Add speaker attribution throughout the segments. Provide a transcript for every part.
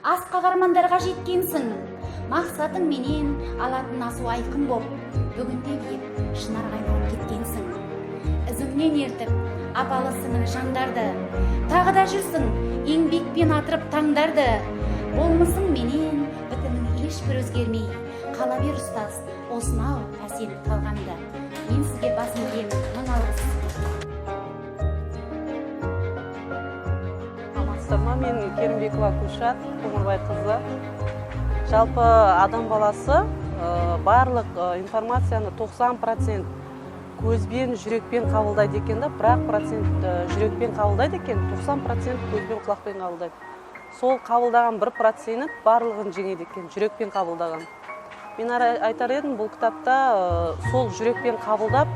Speaker 1: Асқақ армандарға жеткенсің. Мақсатың менен алатын асу айқын боп, бүгінде биік шынарға айналып кеткенсің. Ізіңнен ертіп апалы сіңілі жандарды, тағы да жүрсің еңбекпен атырып таңдарды. Болмысың менен бітімің ешбір өзгермей, қала бер, ұстаз, осынау әсем талғамды. Мен сізге басым иемін, мың алғыс.
Speaker 2: Амансыздар ма? Мен Керімбекова Күлшат Қоңырбайқызы. Жалпы адам баласы барлық информацияны 90% көзбен, жүрекпен қабылдайды екен да, бірақ процент жүрекпен қабылдайды екен, 90% көзбен, құлақпен қабылдайды. Сол қабылдаған 1% барлығын жеңеді екен, жүрекпен қабылдаған. Мен айтар едім, бұл кітапта сол жүрекпен қабылдап,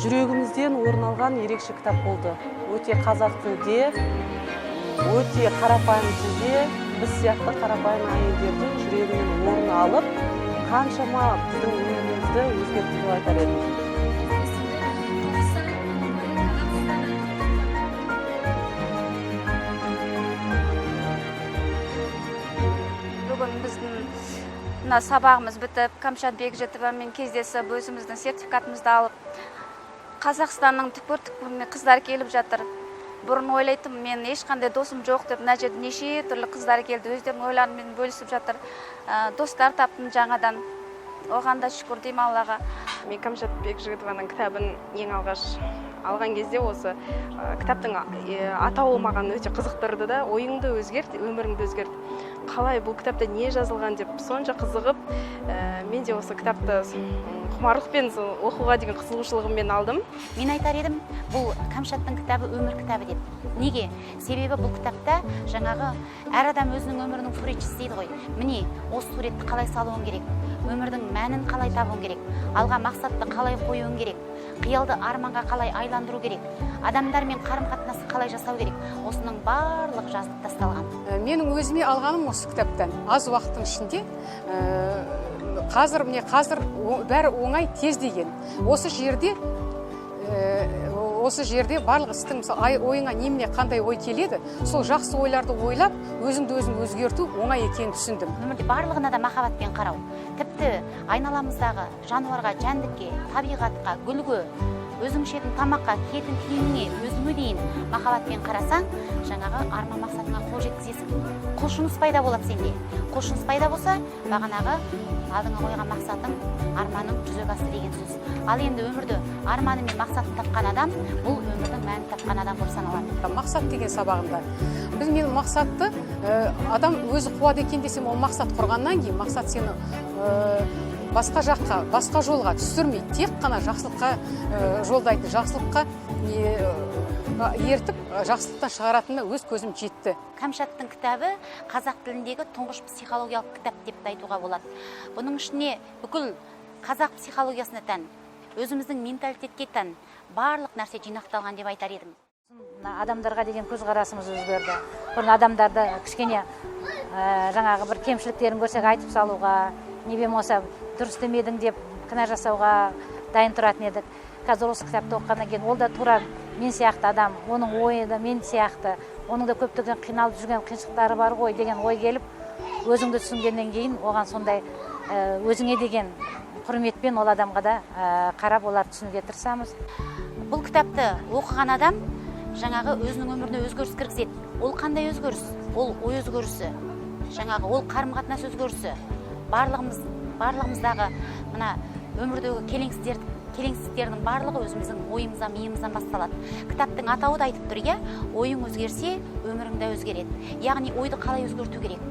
Speaker 2: жүрегімізден орын алған ерекше кітап болды. Өте қазақ тілде, өте қарапайым тілде, біз сияқты қарапайым әйелдердің жүрегінен орын алып, қаншама біздің өмірімізді өзгертті деп айтар едім.
Speaker 3: Бүгін біздің мына сабағымыз бітіп, Кәмшат Бекжігітовамен кездесіп, өзіміздің сертификатымызды алып, Қазақстанның түкпір-түкпірінен қыздар келіп жатыр. Бұрын ойлайтынмын, мен ешқандай досым жоқ деп, мына жерде неше түрлі қыздар келді, өздерінің ойларымен бөлісіп жатыр. Достар таптым жаңадан. Оған да шүкір деймін Аллаға.
Speaker 4: Мен Кәмшат Бекжігітованың кітабын ең алғаш алған кезде осы кітаптың атауы маған өте қызықтырды да, ойыңды өзгерт, өміріңді өзгерт. Қалай, бұл кітапта не жазылған деп сонша қызығып, мен де осы кітапты құмарлықпен сол оқуға деген қызығушылығыммен алдым.
Speaker 1: Мен айтар едім, бұл Кәмшаттың кітабы өмір кітабы деп. Неге? Себебі бұл кітапта жаңағы әр адам өзінің өмірінің суретшісі дейді ғой. Міне, осы суретті қалай салуың керек, өмірдің мәнін қалай табуың керек, алға мақсатты қалай қоюың керек, қиялды арманға қалай айландыру керек, адамдармен қарым-қатынасты қалай жасау керек, осының барлығы жазылып тасталған.
Speaker 5: Менің өзіме алғаным осы кітаптан аз уақыттың ішінде, қазір міне қазір бәрі оңай тез деген. Осы жерде барлық істің, мысалы, ойыңа немене қандай ой келеді, сол жақсы ойларды ойлап, өзіңді өзің өзгерту оңай екенін түсіндім.
Speaker 1: Өмірде барлығына да махаббатпен қарау, тіпті айналамыздағы жануарға, жәндікке, табиғатқа, гүлге, өзің ішетін тамаққа, киетін киіміңе, өзіңе дейін махаббатпен қарасаң, жаңағы арман мақсатыңа қол жеткізесің. Құлшыныс пайда болады сенде. Құлшыныс пайда болса, бағанағы алдыңа қойған мақсатың, арманың жүзеге асты деген сөз. Ал енді өмірде арманы мен мақсатын тапқан адам бұл өмірдің мәнін тапқан адам болып саналады.
Speaker 5: Мақсат деген сабағында біз мен мақсатты адам өзі қуады екен десем, ол мақсат құрғаннан кейін мақсат сені басқа жаққа, басқа жолға түсірмей, тек қана жақсылыққа жолдайтын, жақсылыққа ертіп, жақсылықтан шығаратынына өз көзім жетті.
Speaker 1: Кәмшаттың кітабы қазақ тіліндегі тұңғыш психологиялық кітап деп те айтуға болады. Бұның ішіне бүкіл қазақ психологиясына тән, өзіміздің менталитетке тән барлық нәрсе жинақталған деп айтар едім.
Speaker 6: Мына адамдарға деген көзқарасымыз өзгерді. Бұрын адамдарды кішкене жаңағы бір кемшіліктерін көрсек айтып салуға, не болмаса дұрыс демедің деп кінә жасауға дайын тұратын едік. Қазір осы кітапты оқығаннан кейін ол да тура мен сияқты адам, оның ойы да мен сияқты, оның да көптеген қиналып жүрген қиыншылықтары бар ғой деген ой келіп, өзіңді түсінгеннен кейін оған сондай өзіңе деген құрметпен ол адамға да қарап оларды түсінуге тырысамыз.
Speaker 1: Бұл кітапты оқыған адам жаңағы өзінің өміріне өзгеріс кіргізеді. Ол қандай өзгеріс? Ол ой өзгерісі, жаңағы ол қарым-қатынас өзгерісі. Барлығымыздағы мына өмірдегі келеңсіздіктердің барлығы өзіміздің ойымыздан, миымыздан басталады. Кітаптың атауы да айтып тұр, иә? Ойың өзгерсе, өмірің де өзгереді. Яғни ойды қалай өзгерту керек?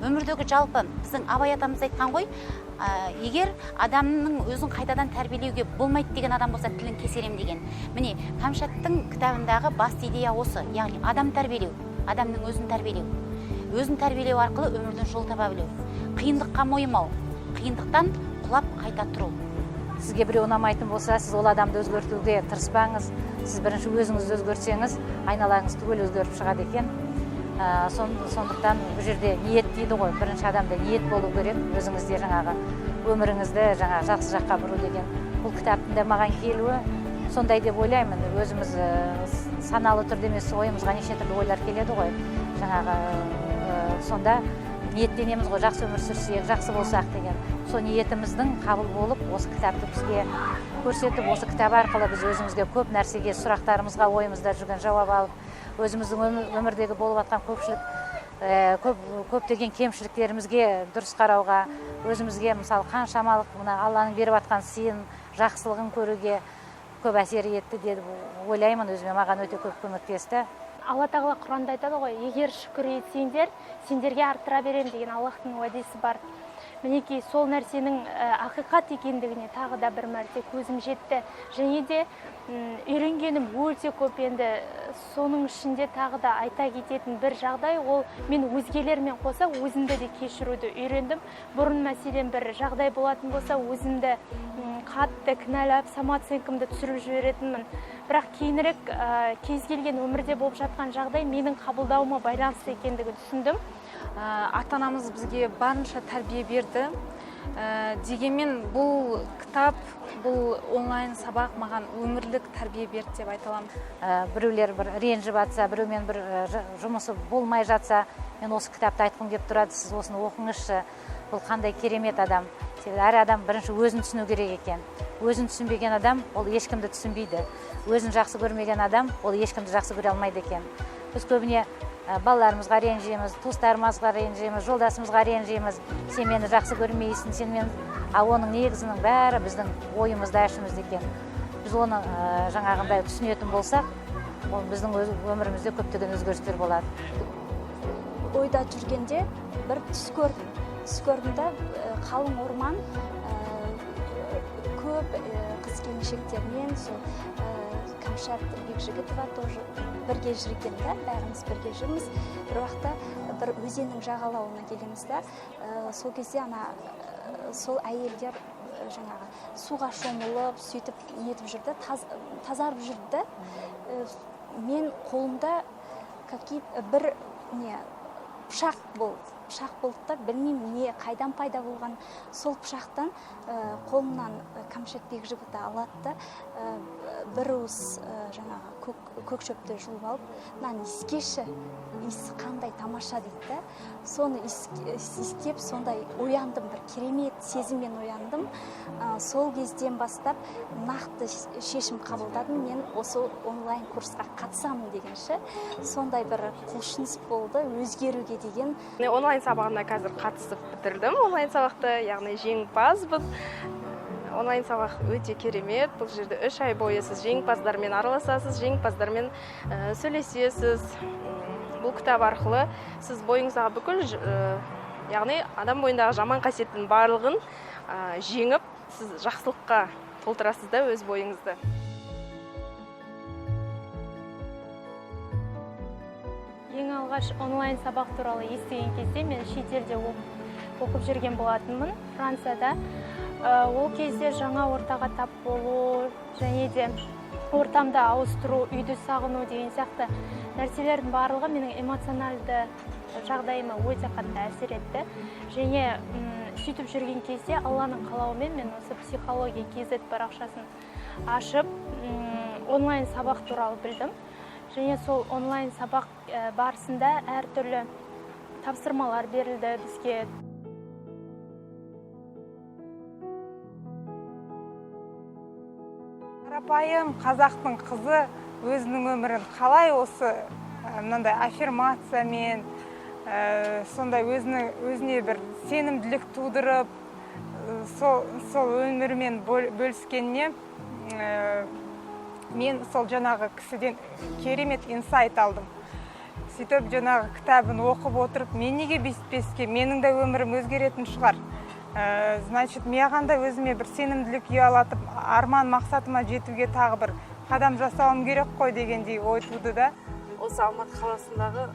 Speaker 1: Өмірдегі жалпы біздің Абай атамыз айтқан ғой, егер адамның өзін қайтадан тәрбиелеуге болмайды деген адам болса, тілін кесерем деген. Міне, Кәмшаттың кітабындағы басты идея осы, яғни адам тәрбиелеу, адамның өзін тәрбиелеу. Өзін тәрбиелеу арқылы өмірден жол таба білу, қиындыққа мойымау, қиындықтан құлап қайта тұру.
Speaker 6: Сізге біреу ұнамайтын болса, сіз ол адамды өзгертуге тырыспаңыз. Сіз бірінші өзіңізді өзгертсеңіз, айналаңыз түгел өзгеріп шығады екен. Сондықтан бұл жерде ниет дейді ғой, бірінші адамда ниет болу керек, өзіңізде жаңағы өміріңізді жаңағы жақсы жаққа бұру деген. Бұл кітаптың да маған келуі сондай деп ойлаймын. Өзіміз саналы түрде емес, ойымызға неше түрлі ойлар келеді ғой. Жаңағы Сонда ниеттенеміз ғой, жақсы өмір сүрсек, жақсы болсақ деген. Сол ниетіміздің қабыл болып, осы кітапты бізге көрсетіп, осы кітап арқылы біз өзімізге көп нәрсеге, сұрақтарымызға ойымызда жүрген жауап алып, өзіміздің өмірдегі болып жатқан көптеген кемшіліктерімізге дұрыс қарауға, өзімізге мысалы қаншамалық мына Алланың беріп жатқан сыйын, жақсылығын көруге көп әсер етті деп ойлаймын өзіме, маған өте көп көмектесті.
Speaker 7: Алла Тағала Құранда айтады ғой, егер шүкір етсеңдер, сендерге арттыра беремін деген Аллахтың уәдесі бар. Мінекей сол нәрсенің ақиқат екендігіне тағы да бір мәрте көзім жетті. Және де үйренгенім өте көп енді, соның ішінде тағы да айта кететін бір жағдай, ол мен өзгелермен қоса өзімді де кешіруді үйрендім. Бұрын мәселен бір жағдай болатын болса, өзімді қатты кінәлап, самооценкамды түсіріп жіберетінмін. Бірақ кейінірек кез келген өмірде болып жатқан жағдай менің қабылдауыма байланысты екендігін түсіндім.
Speaker 8: Ата-анамыз бізге барынша тәрбие берді. Дегенмен бұл кітап, бұл онлайн сабақ маған өмірлік тәрбие берді деп айта аламын.
Speaker 6: Біреулер бір ренжіп жатса, біреумен бір жұмысы болмай жатса, мен осы кітапты айтқым келіп тұрады, сіз осыны оқыңызшы, бұл қандай керемет адам. Себебі әр адам бірінші өзін түсіну керек екен. Өзін түсінбеген адам ол ешкімді түсінбейді. Өзін жақсы көрмеген адам ол ешкімді жақсы көре алмайды екен. Біз көбіне балаларымызға ренжиміз, туыстарымызға ренжиміз, жолдасымызға ренжиміз. Сен мені жақсы көрмейсің, сен мен... А оның негізінің бәрі біздің ойымызда, ішімізде екен. Біз оны жаңағындай түсінетін болсақ, ол біздің өмірімізде көптеген өзгерістер болады.
Speaker 9: Ойда жүргенде бір түс көрдім. Түс көрдім да, қалың орман, көп қыз келіншектермен, сол Кәмшат Бекжігітова тоже бірге жүрген да, бәріміз бірге жүрміз. Бір уақытта бір өзеннің жағалауына келеміз да, сол кезде ана сол әйелдер жаңағы суға шомылып, сөйтіп нетіп жүрді, тазарып жүрді да. Мен қолымда бір не пышақ болды. Пышақ болды да, білмеймін не қайдан пайда болған. Сол пышақтан қолымнан Кәмшат Бекжігітті алады да, бір уыс жаңағы көк шөпті жұлып алып, мынаны иіскеші, иісі қандай тамаша дейді да. Соны иіскеп, сондай ояндым, бір керемет сезіммен ояндым. Сол кезден бастап нақты шешім қабылдадым, мен осы онлайн курсқа қатысамын дегенше. Сондай бір құлшыныс болды өзгеруге деген.
Speaker 4: Онлайн сабағына қазір қатысып бітірдім, онлайн сабақты, яғни жеңімпазбын. Онлайн сабақ өте керемет. Бұл жерде 3 ай бойы сіз жеңімпаздармен араласасыз, жеңімпаздармен сөйлесесіз. Бұл кітап арқылы сіз бойыңыздағы бүкіл, яғни адам бойындағы жаман қасиеттің барлығын жеңіп, сіз жақсылыққа толтырасыз да өз бойыңызды.
Speaker 7: Ең алғаш онлайн сабақ туралы естіген кезде мен шетелде оқып жүрген болатынмын, Францияда. Ол кезде жаңа ортаға тап болу және де ортамды ауыстыру, үйді сағыну деген сияқты нәрселердің барлығы менің эмоционалды жағдайыма өте қатты әсер етті. Және сөйтіп жүрген кезде Алланың қалауымен мен осы психология KZ парақшасын ашып, онлайн сабақ туралы білдім. Және сол онлайн сабақ барысында әртүрлі тапсырмалар берілді бізге.
Speaker 10: Қарапайым қазақтың қызы өзінің өмірін қалай осы мынандай аффирмациямен, сондай өзіне бір сенімділік тудырып, сол өмірімен бөліскеніне мен сол жаңағы кісіден керемет инсайт алдым. Сөйтіп жаңағы кітабын оқып отырып, мен неге бүйтпеске, менің де өмірім өзгеретін шығар. Значит, маған да өзіме бір сенімділік ұялатып, арман мақсатыма жетуге тағы бір қадам жасауым керек қой дегендей ой туды да.
Speaker 2: Осы Алматы қаласындағы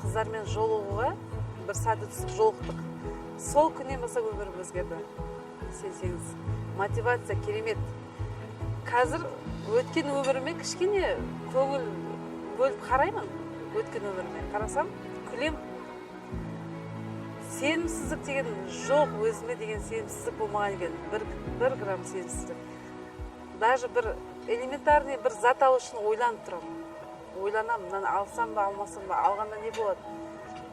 Speaker 2: қыздармен жолығуға бір сәті түсіп жолықтық. Сол күннен бастап өмірім өзгерді. Сенсеңіз, мотивация керемет. Қазір өткен өміріме кішкене көңіл бөліп қараймын. Өткен өміріме қарасам, күлем. Сенімсіздік деген жоқ, өзіме деген сенімсіздік болмаған екен. Бір грамм сенімсіздік. Даже бір элементарный бір зат алу үшін ойланып тұрамын. Ойланамын, мынаны алсам ба, алмасам ба, алғанда не болады?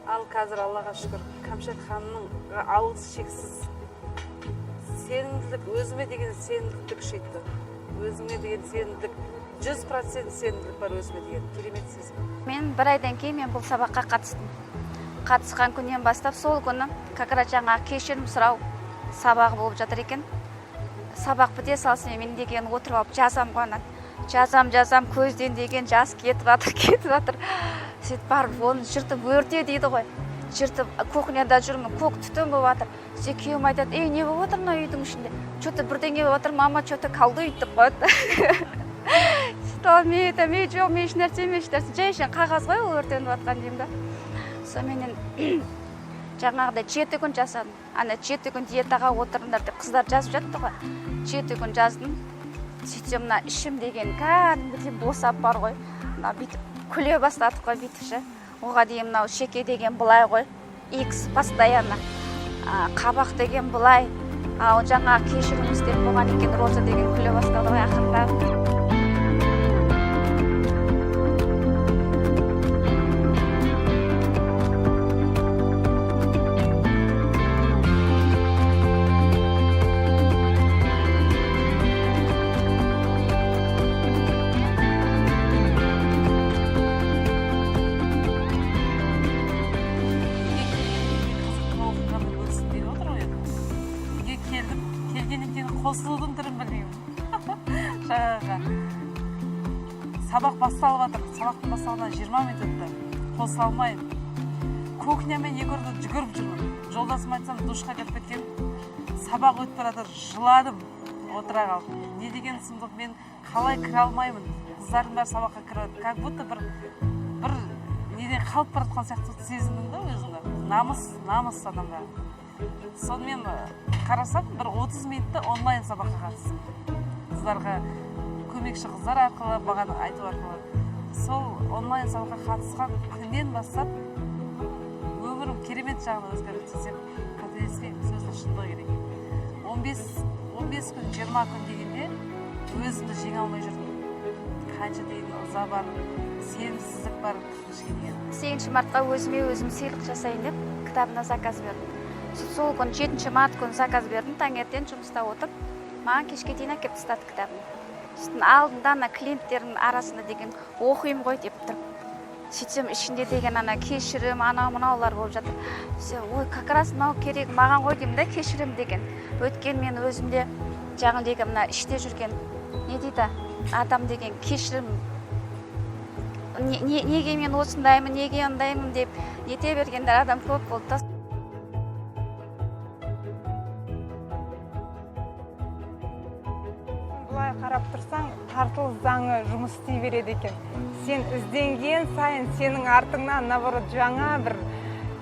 Speaker 11: Ал қазір Аллаға шүкір, Кәмшат ханымның алғыс шексіз. Сенімділік, өзіме деген сенімділікті күшейтті. Өзіме деген сенімділік, 100% сенімділік бар өзіме деген, керемет сезім.
Speaker 3: Мен бір айдан кейін мен бұл сабаққа қатыстым. Қатысқан күннен бастап сол күні как раз жаңағы кешірім сұрау сабағы болып жатыр екен. Сабақ біте салысымен мен деген отырып алып жазам ғой ана. Жазам, жазам, көзден деген жас кетіп жатыр, кетіп жатыр. Сөйтіп барып оны жыртып өрте дейді ғой. Жыртып кухняда жүрмін, көк түтін болып жатыр. Сөйтсе күйеуім айтады: "Ей, не болып жатыр мына үйдің ішінде? Че-то бірдеңе болып жатыр, мама, че-то колдует" деп қояды. Сөйтіп ал мен айтамын: "Ей, жоқ, мен ешнәрсе емес, ешнәрсе, жай әшейін қағаз ғой ол өртеніп жатқан", – деймін да. Соныменен жаңағыдай 7 күн жасадым. Ана 7 күн диетаға отырыңдар деп қыздар жазып жатты ғой. 7 күн жаздым. Сөйтсем мына ішім деген кәдімгідей босап бар ғой. Мына бүйтіп күле бастадық қой бүйтіп ше. Оға дейін мынау шеке деген былай ғой, икс постоянно. Қабақ деген былай. Ал жаңағы кешірім істеп болған екен, Роза деген күле бастады ғой ақырындап.
Speaker 11: Үйге келгеннен кейін қызықты оқиғамен бөліскім келіп отыр ғой енді. Үйге келдім, келгеннен кейін қосылудың түрін білмеймін. Жаңағы сабақ басталып жатыр, сабақтың басталғанына 20 минут өтті, қосыла алмаймын. Кухнямен екі ортада жүгіріп жүрмін. Жолдасыма айтсам, душқа кіріп кеткен. Сабақ өтіп бара жатыр, жыладым отыра қалып. Не деген сұмдық, мен қалай кіре алмаймын? Қыздардың бәрі сабаққа кіріп жатыр. Как будто бір неден қалып бара жатқан сияқты сезіндім да өзімді. Намыс, намыс адамда. Сонымен қарасам, бір 30 минутта онлайн сабаққа қатыстым. Қыздарға көмекші қыздар арқылы, маған айту арқылы. Сол онлайн сабаққа қатысқан күннен бастап өмірім керемет жағынан өзгерді десем қателеспеймін, сөздің шындығы керек. 15 күн, 20 күн дегенде өзімді жеңе алмай жүрдім. Қанша деген ыза бар, сенімсіздік бар ішке деген.
Speaker 3: 8 мартқа өзіме өзім сыйлық жасайын деп кітабына заказ бердім. Сол күн 7 март күні заказ бердім, таңертең жұмыста отырып, маған кешке дейін әкеліп тастады кітабын. Сөйтіп алдында ана клиенттердің арасында деген оқимын ғой деп тұрып. Сөйтсем ішінде деген ана кешірім, анау мынаулар болып жатыр. Сөйтсем, ой, как раз мынау керек маған ғой деймін да, кешірім деген. Өткен мен өзімде жаңағыдегі мына іште жүрген не дейді, адам деген кешірім неге мен осындаймын, неге ондаймын деп нете бергендер адам көп болды да.
Speaker 10: Былай қарап тұрсаң, тартылыс заңы жұмыс істей береді екен. Сен ізденген сайын сенің артыңнан, наоборот, жаңа бір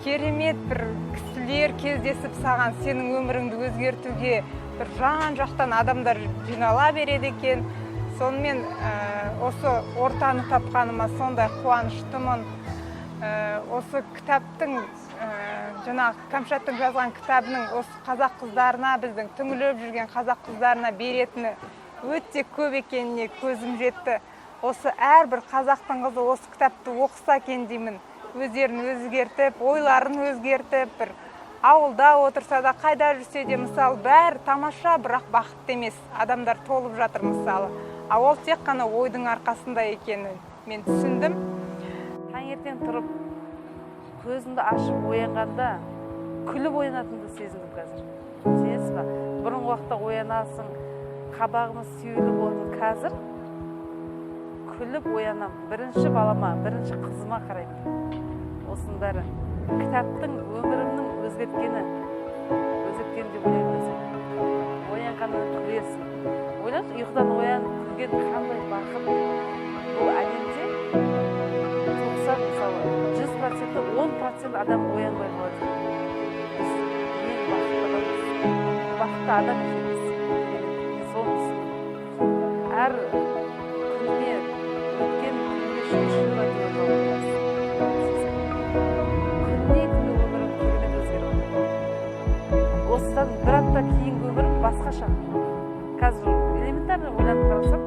Speaker 10: керемет бір кісілер кездесіп, саған сенің өміріңді өзгертуге бір жан жақтан адамдар жинала береді екен. Сонымен осы ортаны тапқаныма сондай қуаныштымын. Осы кітаптың, жаңағы Кәмшаттың жазған кітабының осы қазақ қыздарына, біздің түңіліп жүрген қазақ қыздарына беретіні өте көп екеніне көзім жетті. Осы әрбір қазақтың қызы осы кітапты оқыса екен деймін. Өздерін өзгертіп, ойларын өзгертіп, бір ауылда отырса да, қайда жүрсе де, мысалы, бәрі тамаша, бірақ бақытты емес адамдар толып жатыр мысалы. А ол тек қана ойдың арқасында екенін мен түсіндім.
Speaker 11: Таңертең тұрып, көзімді ашып оянғанда күліп оянатынымды сезіндім қазір. Сенесіз ба? Бұрынғы уақытта оянасың, қабағымыз сүюлі болатын. Қазір күліп оянам. Бірінші балама, бірінші қызыма қараймын. Осының бәрі кітаптың өмірімнің өзгерткені, өзгерткені деп ойлаймын өзім. Оянғаннан күлесің. Ойлаңызшы, ұйқыдан оянып күлген қандай бақыт. Бұл әлемде 90, мысалы, 100%, 10% адам оянбай қалады. Біз ең бақытты адамбыз. Бақытты адам екенбіз. Мен соны түсіндім. Әр күніме, өткен күніме шүкіршілік айтуға талпынамыз. Күннен күнге өмірім керемет өзгеріп отыр. Осыдан бір апта кейінгі өмірім басқаша. Қазір элементарно ойланып қарасам,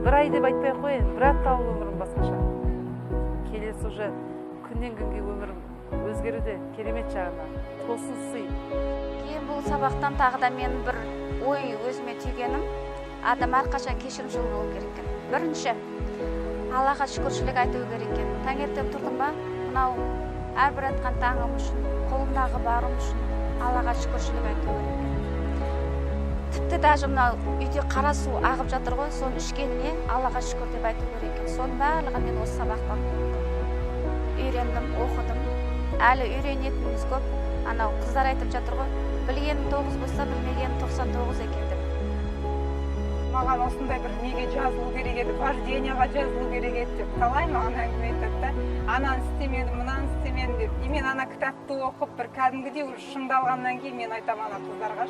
Speaker 11: бір ай деп айтпай ақ қояйын, бір апталық өмірім басқаша. Келесі уже күннен күнге өмірім Өзгеруде керемет жағына, тосын сый.
Speaker 3: Кейін бұл сабақтан тағы да мен бір ой өзіме түйгенім: адам әрқашан кешірімшіл болу керек екен. Бірінші, Аллаға шүкіршілік айту керек екен. Таңертең тұрдың ба, мынау әрбір атқан таңым үшін, қолымдағы барым үшін Аллаға шүкіршілік айту керек екен. Тіпті даже мынау үйде қара су ағып жатыр ғой, соны ішкеніне Аллаға шүкір деп айту керек екен. Соның барлығын мен осы сабақтан үйрендім, оқыдым. Әлі үйренетініміз көп. Анау қыздар айтып жатыр ғой, білгенім 9 болса, білмегенім 99 екен деп.
Speaker 10: Маған осындай бір неге жазылу керек еді, вождение ға жазылу керек еді деп талай маған әңгіме айтады да, ананы істемедім, мынаны істемедім деп. И мен ана кітапты оқып, бір кәдімгідей уже шыңдалғаннан кейін мен айтамын ана қыздарға: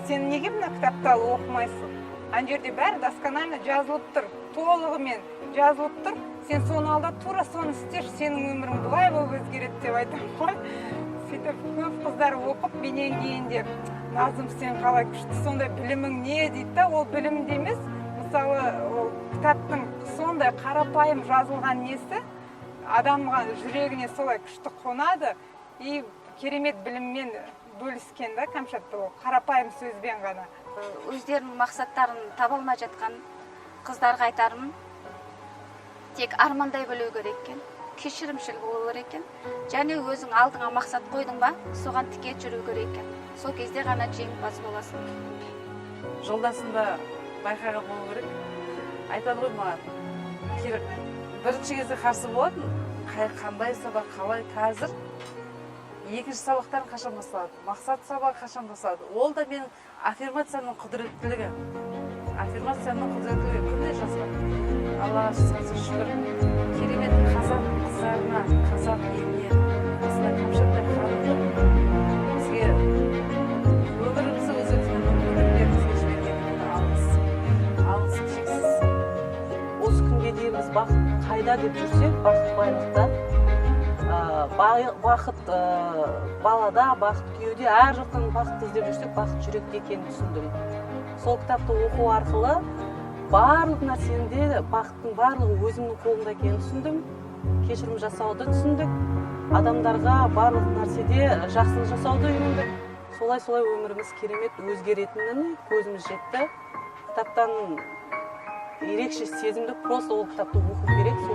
Speaker 10: «Сен неге мына кітапты алып оқымайсың? Ана жерде бәрі досконально жазылып тұр, толығымен жазылып тұр. Сен соны ал да, тура соны істеші, сенің өмірің былай болып өзгереді», — деп айтамын ғой. Сөйтіп көп қыздар оқып, менен кейін де: «Назым, сен қалай күшті, сондай білімің не?» — дейді да. Ол білімде емес, мысалы, ол кітаптың сондай қарапайым жазылған несі адамға, жүрегіне солай күшті қонады. И керемет біліммен бөліскен да Кәмшат, ол қарапайым сөзбен ғана.
Speaker 3: Өздерінің мақсаттарын таба алмай жатқан қыздарға айтарым: тек армандай білу керек екен, кешірімшіл болу керек екен және өзің алдыңа мақсат қойдың ба, соған тіке жүру керек екен. Сол кезде ғана жеңімпаз боласың.
Speaker 11: Жолдасым да байқаған болу керек, айтады ғой маған. Бірінші кезде қарсы болатын: Қандай сабақ, қалай?» Қазір екінші сабақтарың қашан басталады, мақсат сабағы қашан басталады? Ол да менің аффирмацияның құдіреттілігі, аффирмацияның құдіреттілігі. Күнде жазған. Аллаға жүз шүкір, керемет қазақ қыздарына, қазақ еліне осындай Кәмшаттай ханымды, бізге өмірімізді өзгерткен мүмкіндік беріп, бізге жібергеніне алғыс, алғысым шексіз.
Speaker 2: Осы күнге дейін біз бақыт қайда деп жүрсек, бақыт байлықта, бақыт балада, бақыт күйеуде, әр жақтан бақытты іздеп жүрсек, бақыт жүректе екенін түсіндім. Сол кітапты оқу арқылы барлық нәрсенің де, бақыттың барлығы өзімнің қолымда екенін түсіндім. Кешірім жасауды түсіндік, адамдарға барлық нәрседе жақсылық жасауды үйрендік. Солай, солай өміріміз керемет өзгеретініне көзіміз жетті. Кітаптан ерекше сезімді, просто ол кітапты оқу керек. Сол.